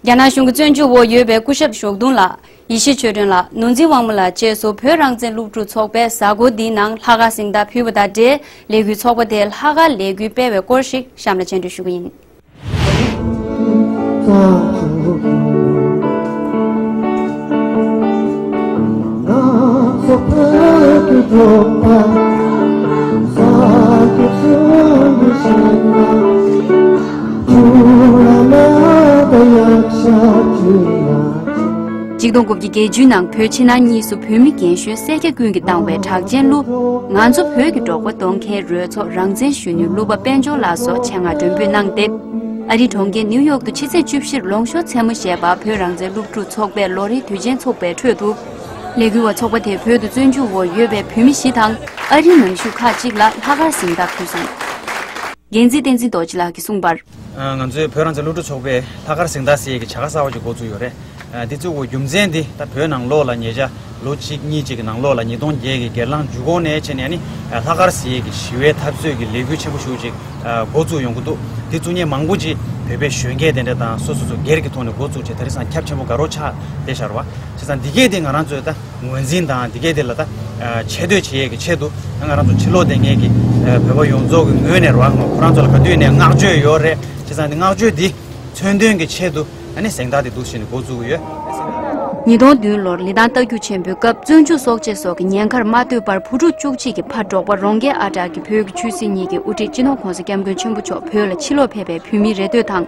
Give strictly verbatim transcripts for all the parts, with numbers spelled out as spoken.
རྒྱ་ནག་གཞུང་གི་བཙོན་འཇུག་འོག་ཡོད་པའི་སྐུ་ཞབས་ཞོགས་དུང་ལགས། ཡེ་ཤེས་ཆོས་སྒྲོན་ལགས། ནོར་འཛིན་དབང་མོ་ལགས་བཅས་སུ་བོད་རང་བཙན་སློབ་ཕྲུག་ཚོགས་པས་གཟའ་འཁོར་འདིའི་ནང་ལྷག་དཀར་གཟེངས་རྟགས་ཕུལ་བ་དང་འབྲེལ། ལས་འགུལ་ཚོགས་པ་དེས་ལྷག་དཀར་ལས་འགུལ་སྤེལ་བའི་སྐོར་ཞིག་གཤམ་ལ་སྤྱན་འབུལ་ཞུ་གི་ཡིན། ཆིག་སྟོང་དགུ་བརྒྱ་བརྒྱད་ཅུའི་ནང་བོད་ཕྱི་ནང་གཉིས་སུ་བོད་མི་རྒན་གཞོན་སེར་སྐྱ་ཀུན་གྱིས་བཏང་བའི་གྲགས་ཅན་གླུ། ང་ཚོ་བོད་ཀྱི་འབྲོག་པ་གཏོང་མཁན་རོལ་ཚོགས་རང་བཙན་གཞོན་ནུའི་གླུ་པ་དཔལ་འབྱོར་ལགས་སོགས་ཆེད་མངགས་མགྲོན་འབོད་གནང་སྟེ། ཨ་རིའི་གྲོང་ཁྱེར་ནིའུ་ཡོག་ཏུ་ཕྱི་ཚེས་བཅུ་བཞིར་ལོངས་ཤོག་མཚན་མོ་ཞེས་པ་བོད་རང་བཙན་སློབ་ཕྲུག་ཚོགས་པའི་ལོ་རེའི་དུས་ཆེན་ཚོགས་པའི་ཁྲོད་དུ། ལས་འགུལ་བ་ཚོགས་པ་དེས་བོད་དུ་བཙོན་འཇུག་འོག་ཡོད་པའི་བོད་མི་བཞི་དང་ཨ་རིའི་ནང་བཞུགས་ཁག་ཅིག་ལ་ལྷག་དཀར་གཟེངས་རྟགས་ཕུལ་སོང་། འགན་འཛིན་བསྟན་འཛིན་རྡོ་རྗེ་ལགས་ཀྱིས་གསུངས་པར། ང་ཚོའི་བོད་རང་བཙན་སློབ་ཕྲུག་ཚོགས་པས་ལྷག་དཀར་གཟེངས་རྟགས་ཟེར་ཡས་ཀྱི་བྱ་དགའ་གསར་བ་ཅིག་འགོ་བཙུགས་ཡོད་རེད། འདི་བཙུགས་པའི་རྒྱུ་མཚན་འདི་ད་བོད་ནང་ལོགས་ལ་ཉེ་ཆར་ལོ་གཅིག་གཉིས་ཅིག་གི་ནང་ལོགས་ལ་ཉིས་སྟོང་བརྒྱད་ཀྱི་སྒེར་ལངས་མཇུག་སྐོར་ནས་བྱས་ནས་ནི་ལྷག་དཀར་ཟེར་ཡས་ཀྱི་ཞི་བའི་འཐབ་རྩོད་ཀྱི་ལས་འགུལ་ཆེན་པོ་ཞིག་ཅིག་འགོ་བཙུགས་ཡོང་གི་འདུག་འདི་བཙུགས་མཁན་མང་པོ་ཅིག་བོད་པའི་གཞོན་སྐྱེས་དེ་འདྲ་དང་སོ་སོ་སོ་སྒེར་གྱི་ཐོག་ནས་འགོ་བཙུགས་བྱས་དེ་རིང་སང་ཁྱབ་ཆེན་པོ་དགའ་རབ་ཆགས་བསྡད་བཞག་རེད་བ། བྱས་ཙང་འདི་གས་དེ་ང་རང་ཚོས་ད། ངོས་འཛིན་དང་འདི་གས་དེ་ལ་ད་ཆེ་བསྟོད་བྱེད་ཡས་ཀྱི་ཆེད་དུ་ང་རང་ཚོ་ཕྱི་ལོགས་བསྡད་མཁན་གྱི་བོད་པ་ཡོངས་རྫོགས་ཀྱི་ངོས་ནས་རོགས་ཁོ་རང་ཚོ་ལ་ག་དུས་ནས་བསྔགས་བརྗོད་ཡོད་རེད། བྱས་ཙང་འདི་བསྔགས་བརྗོད་འདི་མཚོན་དོན་གྱི་ཆེད་དུ་ཨ་ནི་གཟེངས་རྟགས་དེ་འདུག་བྱས་ནས་འགོ་བཙུགས་ཀྱི་ཡོད། ཉིས་སྟོང་བདུན་ལོར་ལི་ཐང་རྟ་རྒྱུག་ཆེན་པོའི་སྐབས་བཙོན་འཇུག་སྲོག་བཅད་སོགས་ཀྱི་ཉེན་ཁར་མ་ལྟོས་པར་བུ་ཕྲུག་བཅུ་གཅིག་གི་ཕ་འབྲོག་པ་རོང་རྒྱས་ཨ་གྲགས་ཀྱིས་བོད་ཀྱི་ཆོས་སྲིད་གཉིས་ཀྱི་དབུ་ཁྲིད་སྤྱི་ནོར་༸གོང་ས་༸སྐྱབས་མགོན་ཆེན་པོ་མཆོག་བོད་ལ་ཕྱིར་ལོག་ཕེབས་པའི་བོད་མིའི་རེ་འདོད་དང་།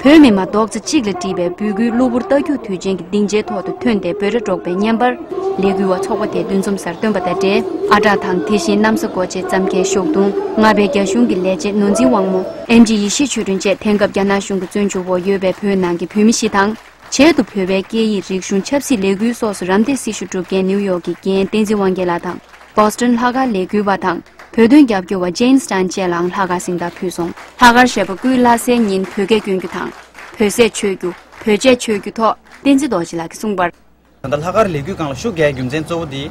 བོད་མི་མང་རྡོག་རྩ་གཅིག་ལ་དཀྲིས་པའི་འབོད་སྐུལ་གློ་བུར་རྟ་རྒྱུག་དུས་ཆེན་གྱི་སྡིངས་ཆའི་ཐོག་ཏུ་ཐོན་ཏེ་འབོད་སྒྲ་སྒྲོག་པའི་བརྙན་པར། ལས་འགུལ་བ་ཚོགས་པ་དེས་འདུ་འཛོམས་སར་བཏོན་པ་དང་འབྲེལ། ཨ་གྲགས་དང་དེ་བཞིན་གནམ་ས་སྒོ་འབྱེད་རྩོམ་མཁན་ཞོགས་དུང་། རྔ་པའི་རྒྱ་གཞུང་གི་ལས་བྱེད་ནོར་འཛིན་དབང་མོ། ཨེམ་ཆི་ཡེ་ཤེས་ཆོས་སྒྲོན་བཅས་དེང་སྐབས་རྒྱ་ནག་གཞུང་གི་བཙོན་འཇུག་འོག་ཡོད་པའི་བོད་ནང་གི་བོད་མི་བཞི་དང་། ཆེད་དུ་བོད་པའི་སྐད་ཡིག་རིག་གཞུང་ཆབ་སྲིད་ལས་འགུལ་སོགས་སུ་རམ་འདེགས་སྲི་ཞུ་སྒྲུབ་མཁན་ནིའུ་ཡོག་གི་རྒན་བསྟན་འཛིན་དབང་རྒྱལ་ལགས་དང་། བོ་སི་ཊོན་ལྷག་དཀར་ལས་འགུལ་བ་དང་། བོད་དོན་རྒྱབ་སྐྱོར་བ་ཇེན་སི་ཊན་བཅས་ལའང་ལྷག་དཀར་གཟེངས་རྟགས་ཕུལ་སོང་། ལྷག་དཀར་ཞེས་པ་སྐུའི་བླ་སྲས་ཉིན་བོད་སྐད་སྐྱོན་རྒྱུ་དང་། བོད་ཟས་མཆོད་རྒྱུ། བོད་ཆས་མཆོད་རྒྱུ་ཐོག་བསྟན་འཛིན་རྡོ་རྗེ་ལགས་ཀྱིས་གསུངས་པར། ད་ལྟ་ལྷག་དཀར་ལས་འགུལ་སྒང་ལ་ཤུགས་རྒྱག་རྒྱུ་མཚན་གཙོ་བོ་དེ།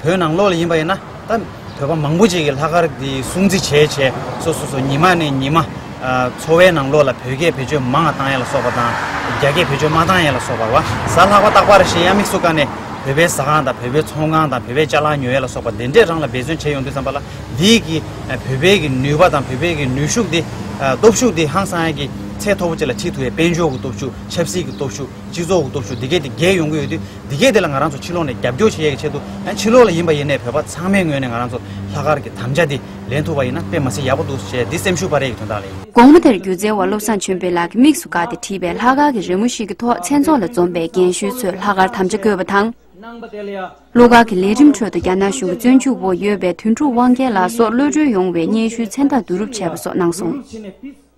བོད་ནང་ལོགས་ལ་ཡིན་པ་ཡིན་ན་ད་བོད་པ་མང་པོ་ཅིག་གིས་ལྷག་དཀར་དེ་སྲུང་བརྩི་བྱས་བྱས་སོ་སོ་སོ་ཉི་མ་ནས་ཉི་མ། འཚོ་བའི་ནང་ལོགས་ལ་བོད་སྐད་བེད་སྤྱོད་མང་བ་བཏང་ཡ་ལ་སོགས་པ་དང་། རྒྱ་སྐད་བེད་སྤྱོད་མ་བཏང་ཡ་ལ་སོགས་པ་རེད་བ། གཟའ་ལྷག་པ་རྟག་པར་ཞིག་ཡ་དམིགས་སུ་བཀར་ནས་བོད་པའི་ཟ་ཁང་དང་བོད་པའི་ཚོང་ཁང་དང་བོད་པའི་ཅ་ལག་ཉོ་ཡ་ལ་སོགས་པ་དེ་འདྲས་རང་ལ་འབད་བརྩོན་བྱས་ཡོང་དུས་ཙམ་པ་ལ། འདིའི་གི་བོད་པའི་གི་ནུས་པ་དང་བོད་པའི་གི་ནུས་ཤུགས་འདི། སྟོབས་ཤུགས་འདི་ཧང་སང་ཡ་གི་ཚད་མཐོ་པོ་ཅིག་ལ་ཁྲིད་ཐུབ་ཡའི་དཔལ་འབྱོར་གི་སྟོབས་ཤུགས། ཆབ་སྲིད་ཀྱི་སྟོབས་ཤུགས། སྤྱི་ཚོགས་ཀྱི་སྟོབས་ཤུགས་འདི་གས་དེ་རྒྱས་ཡོང་གི་ཡོད་དུས། འདི་གས་དེ་ལ་ང་རང་ཚོ་ཕྱི་ལོགས་ནས་རྒྱབ་སྐྱོར་བྱེད་ཡས་ཀྱི་ཆེད་དུ། ཕྱི་ལོགས་ལ་ཡིན་པ་ཡིན་ནའི་བོད་པ་ཚང་མའི་ངོས་ནས་ང་རང་ཚོ་ལྷག་དཀར་གྱི་དམ་བཅའ་འདི་ལེན་ཐུབ་པ་ཡིན་ན་དཔེ་མ་སྲིད་ཡག་པོ་འདུག་ཞེས་འདི་སེམས་ཤུགས་སྤར་ཡས་ཀྱི་དོན་དག་ལ་ཡིན། དགོང་མོ་དེར་སྒྱུ་རྩལ་བ་བློ་བཟང་ཆོས་འཕེལ་ལགས་ཀྱིས་དམིགས་སུ་བཀར་ཏེ་བྲིས་པའི་ལྷག་དཀར་གྱི་རི་མོ་ཞིག་གི་ཐོག་མཚན་ཚོགས་ལ་འཛོམས་པའི་རྒན་གཞོན་ཚོས་ལྷག་དཀར་དམ་བཅའ་བཀོད་པ་དང་། བློ་དཀར་གྱི་ལས་རིམ་ཁྲོད་དུ་རྒྱ་ནག་གཞུང་གི་བཙོན་འཇུག་འོག་ཡོད་པའི་དོན་གྲུབ་དབང་རྒྱལ་ལགས་སོགས་གློད་གྲོལ་ཡོང་བའི་སྙན་ཞུའི་མཚན་རྟགས་བསྡུ་རུབ་བྱས་པ་སོགས་གནང་སོང་།